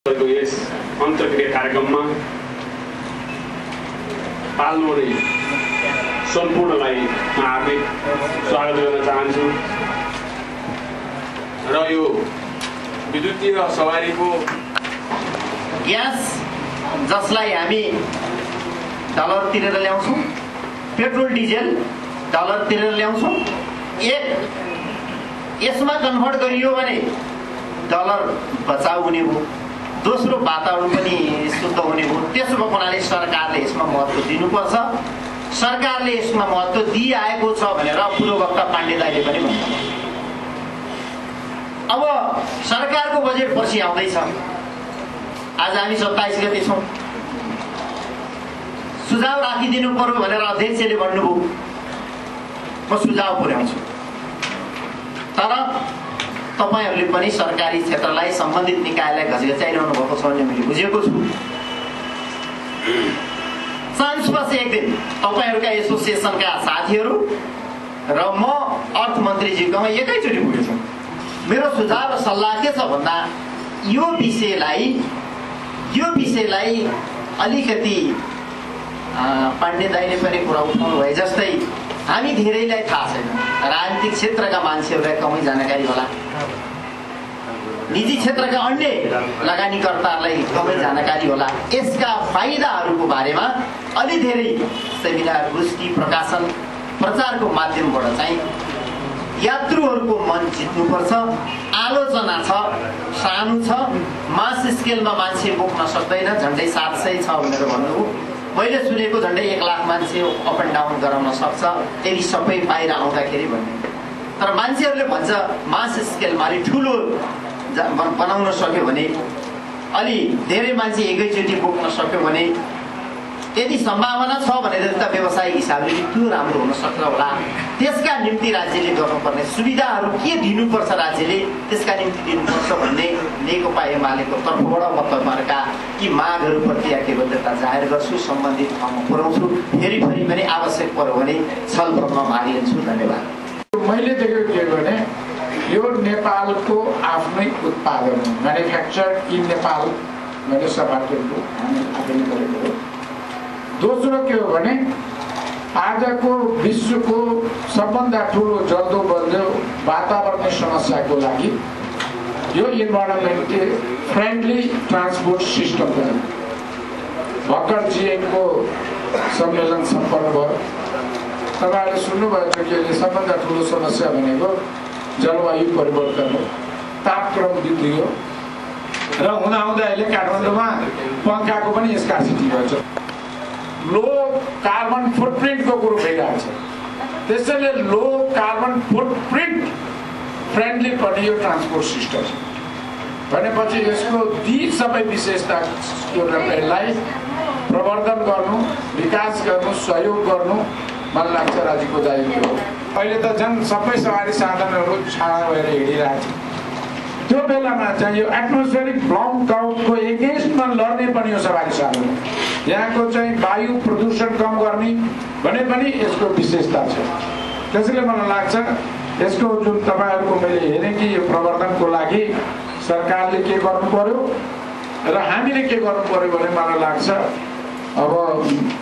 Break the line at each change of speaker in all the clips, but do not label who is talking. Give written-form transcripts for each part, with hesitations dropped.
यस अन्तर्क्रिया कार्यक्रममा पाल्नुहुने सम्पूर्णलाई म हार्दिक स्वागत गर्न चाहन्छु र यो विद्युतीय सवारीको
ग्यास जसलाई हामी डलर तिरेर ल्याउँछौँ, पेट्रोल डिजेल डलर तिरेर ल्याउँछौँ, यसमा कन्भर्ट गरियो भने डलर बचाउ हुने भयो, दोस्रो वातावरण पनि शुद्ध हुने भयो। त्यसो भएको हुनाले सरकारले यसमा महत्त्व दिनुपर्छ। सरकारले यसमा महत्त्व दिइआएको छ भनेर पूर्ववक्ता पाण्डे दाइले पनि भन्नु। अब सरकारको बजेट पछि आउँदैछ। आज हामी 27 गते छौँ। सुझाव राखिदिनु पर्यो भनेर अध्यक्षले भन्नुभयो। म सुझाव पुर्याउँछु, तर तपाईहरूले पनि सरकारी क्षेत्रलाई सम्बन्धित निकायलाई घचघचाइरहनु भएको छ भन्ने मैले बुझेको छु। साँझपछि एक दिन तपाईहरूका एसोसिएसनका साथीहरू र म अर्थमन्त्रीजीकोमा एकैचोटि पुगेछौँ। मेरो सुझाव र सल्लाह के छ भन्दा यो विषयलाई अलिकति पाण्डे दाइले पनि कुरा उठाउनु भए जस्तै हामी धेरैलाई थाहा छैन। राजनीतिक क्षेत्रका मान्छेहरूलाई कमै जानकारी होला, निजी क्षेत्रका अन्य लगानीकर्ताहरूलाई कमै जानकारी होला। यसका फाइदाहरूको बारेमा अलि धेरै सेमिनार, गोष्ठी, प्रकाशन, प्रचारको माध्यमबाट चाहिँ यात्रुहरूको मन जित्नुपर्छ। आलोचना छ, सानो छ, मास स्केलमा मान्छे बोक्न सक्दैन, झन्डै 700 छ भनेर भन्नुभयो। मैले सुनेको झन्डै 1 लाख मान्छे अप एन्ड डाउन गराउन सक्छ यदि सबै बाहिर आउँदाखेरि भन्ने। तर मान्छेहरूले भन्छ मास स्केलमा अलि ठुलो बनाउन सक्यो भने, अलि धेरै मान्छे एकैचोटि बोक्न सक्यो भने, यदि सम्भावना छ भने त व्यवसायिक हिसाबले त्यो राम्रो हुन सक्छ होला। त्यसका निम्ति राज्यले गर्नुपर्ने सुविधाहरू के दिनुपर्छ, राज्यले त्यसका निम्ति दिनुपर्छ भन्ने नेकपा एमालेको तर्फबाट म तपाईँहरूका यी मागहरूप्रति आज्ञाबद्धता जाहेर गर्छु, सम्बन्धित ठाउँमा पुर्याउँछु। फेरि पनि आवश्यक पर्यो भने छलफलमा भाग लिन्छु। धन्यवाद।
मैले देखेको के भने यो नेपालको आफ्नै उत्पादन हो, म्यानुफ्याक्चर्ड इन नेपाल भन्ने सभाको हामी आफैले गरेको हो। दोस्रो के हो भने आजको विश्वको सबभन्दा ठुलो जल्दो बल्दो वातावरणीय समस्याको लागि यो इन्भाइरोमेन्ट फ्रेन्डली ट्रान्सपोर्ट सिस्टम पनि भर्खर जिएको सम्मेलन सम्पन्न भयो। तपाईँहरूले सुन्नुभएको छ कि अहिले सबभन्दा ठुलो समस्या भनेको जलवायु परिवर्तन हो, तापक्रम वृद्धि हो र हुँदाहुँदै अहिले काठमाडौँमा पङ्खाको पनि स्कार्सिटी भएछ। लो कार्बन फुटप्रिन्टको कुरो भइरहेको छ। त्यसैले लो कार्बन फुटप्रिन्ट फ्रेन्डली पर्ने यो ट्रान्सपोर्ट सिस्टम भनेपछि यसको ती सबै विशेषता एउटालाई प्रवर्धन गर्नु, विकास गर्नु, सहयोग गर्नु मलाई लाग्छ राज्यको दायित्व हो। अहिले त झन् सबै सवारी साधनहरू छाडा भएर हिँडिरहेको छ। त्यो बेलामा चाहिँ यो एटमोस्फेरिक ब्लक आउटको एगेन्स्टमा लड्ने पनि यो सवारी साधन हो। यहाँको चाहिँ वायु प्रदूषण कम गर्ने भने पनि यसको विशेषता छ। त्यसैले मलाई लाग्छ यसको जुन तपाईँहरूको मैले हेरेँ कि यो प्रवर्धनको लागि सरकारले के गर्नु पर्यो र हामीले के गर्नु पर्यो भने मलाई लाग्छ अब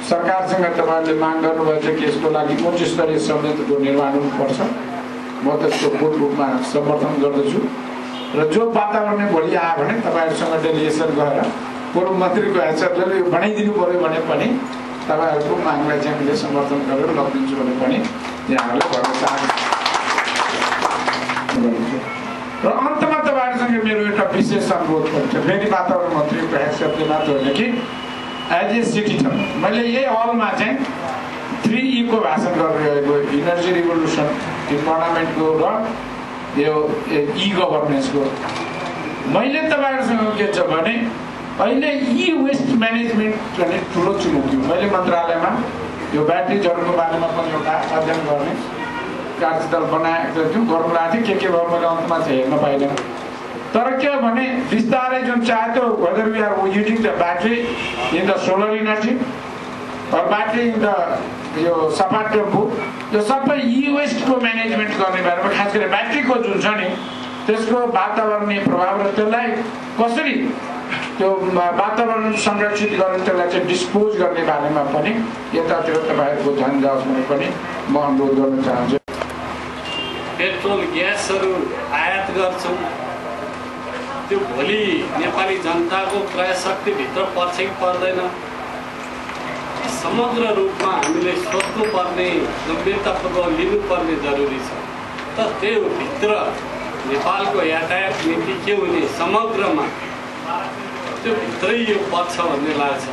सरकारसँग तपाईँहरूले माग गर्नुभएको छ कि यसको लागि उच्च स्तरीय संयन्त्रको निर्माण हुनुपर्छ। म त्यसको पूर्ण रूपमा समर्थन गर्दछु र जो वातावरणमै भोलि आयो भने तपाईँहरूसँग डेलिगेसन गएर पूर्व मन्त्रीको हैसियतले यो बनाइदिनु पर्यो भने पनि तपाईँहरूको मागलाई चाहिँ हामीले समर्थन गरेर लगिदिन्छु भने पनि यहाँहरूले भन्न चाहन्छु। र अन्तमा तपाईँहरूसँग मेरो एउटा विशेष अनुरोध पनि छ। फेरि वातावरण मन्त्रीको हैसियतले मात्र होइन कि एज ए सिटिजन मैले यही हलमा चाहिँ 3E को भाषण गरिरहेको, इनर्जी रिभोल्युसन, इन्भाइरोमेन्टको र यो गभर्नेन्सको। मैले तपाईँहरूसँग के छ भने अहिले वेस्ट म्यानेजमेन्ट गर्ने ठुलो चुनौती हो। मैले मन्त्रालयमा यो ब्याट्रिजहरूको बारेमा पनि एउटा अध्ययन गर्ने कार्यदल बनाएको थियौँ, गर्नु लागेको थियो। के भयो मैले अन्तमा चाहिँ हेर्न पाइनँ। तर के हो भने बिस्तारै जुन चाह्यो whether we are using the battery in the solar energy or battery in the यो सफा टेम्पो, यो सबै वेस्टको म्यानेजमेन्ट गर्ने बारेमा खास गरी ब्याट्रीको जुन छ नि त्यसको वातावरणीय प्रभाव र त्यसलाई कसरी त्यो वातावरण संरक्षित गर्ने त्यसलाई चाहिँ डिस्पोज गर्ने बारेमा पनि यतातिर तपाईँहरूको ध्यान जाओस् भने पनि म अनुरोध गर्न चाहन्छु।
पेट्रोल ग्यासहरू आयात गर्छौँ, त्यो भोलि नेपाली जनताको क्रय शक्तिभित्र पर्छ कि पर्दैन, समग्र रूपमा हामीले सोच्नुपर्ने, गम्भीरतापूर्वक लिनुपर्ने जरुरी छ। त त्यो भित्र नेपालको यातायात नीति के हुने समग्रमा त्यो भित्रै यो पर्छ भन्ने लाग्छ।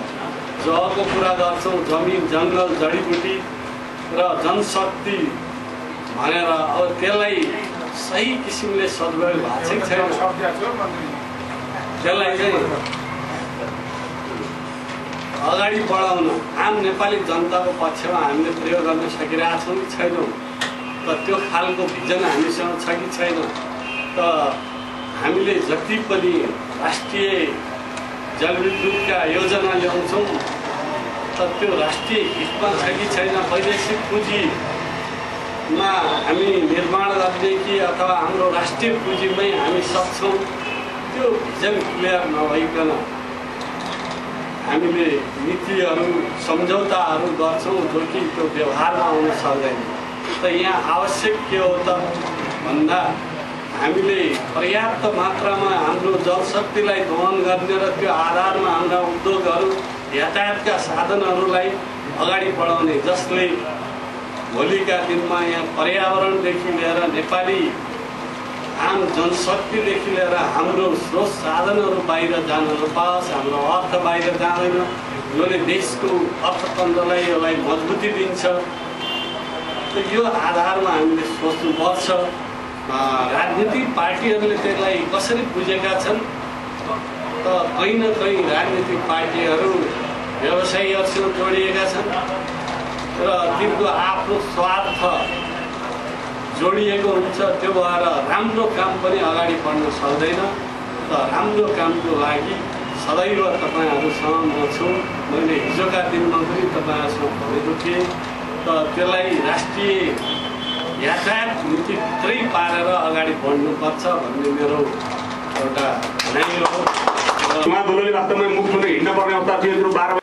जलको कुरा गर्छौँ, जमिन जङ्गल जडीबुटी र जनशक्ति भनेर अब त्यसलाई सही किसिमले सदुपयोग भएको छैन। त्यसलाई चाहिँ अगाडि बढाउन आम नेपाली जनताको पक्षमा हामीले प्रयोग गर्न सकिरहेका छौँ कि छैनौँ, त त्यो खालको भिजन हामीसँग छ कि छैन, त हामीले जति पनि राष्ट्रिय जलविद्युतका योजना ल्याउँछौँ त त्यो राष्ट्रिय हितमा छ कि छैन, वैदेशिक पुँजीमा हामी निर्माण गर्ने कि अथवा हाम्रो राष्ट्रिय पुँजीमै हामी सक्छौँ, त्यो भिजन क्लियर नभइकन हामीले नीतिहरू सम्झौताहरू गर्छौँ जो कि त्यो व्यवहारमा आउन सक्दैन। त यहाँ आवश्यक के हो त भन्दा हामीले पर्याप्त मात्रामा हाम्रो जलशक्तिलाई दोहन गर्ने र त्यो आधारमा हाम्रा उद्योगहरू यातायातका साधनहरूलाई अगाडि बढाउने, जसले भोलिका दिनमा यहाँ पर्यावरणदेखि लिएर नेपाली आम जनशक्तिदेखि लिएर हाम्रो स्रोत साधनहरू बाहिर जान नपाओस्, हाम्रो अर्थ बाहिर जाँदैन, जसले देशको अर्थतन्त्रलाई यसलाई मजबुती दिन्छ। त यो आधारमा हामीले सोच्नुपर्छ। राजनीतिक पार्टीहरूले त्यसलाई कसरी बुझेका छन् त कहीँ न कहीँ राजनीतिक पार्टीहरू व्यवसायीहरूसँग जोडिएका छन् र तिनको आफ्नो स्वार्थ जोडिएको हुन्छ। त्यो भएर राम्रो काम पनि अगाडि बढ्न सक्दैन। त राम्रो कामको लागि सदैव तपाईँहरूसँग म छु। मैले हिजोका दिनमा पनि तपाईँहरूसँग भनेको थिएँ। त त्यसलाई राष्ट्रिय यातायात नीतिभित्रै पारेर अगाडि बढ्नुपर्छ भन्ने मेरो एउटा भनाइ हो।
उहाँ दोलनले वास्तवमा मुख छोडेर हिँड्न पर्ने अवस्था थियो। 12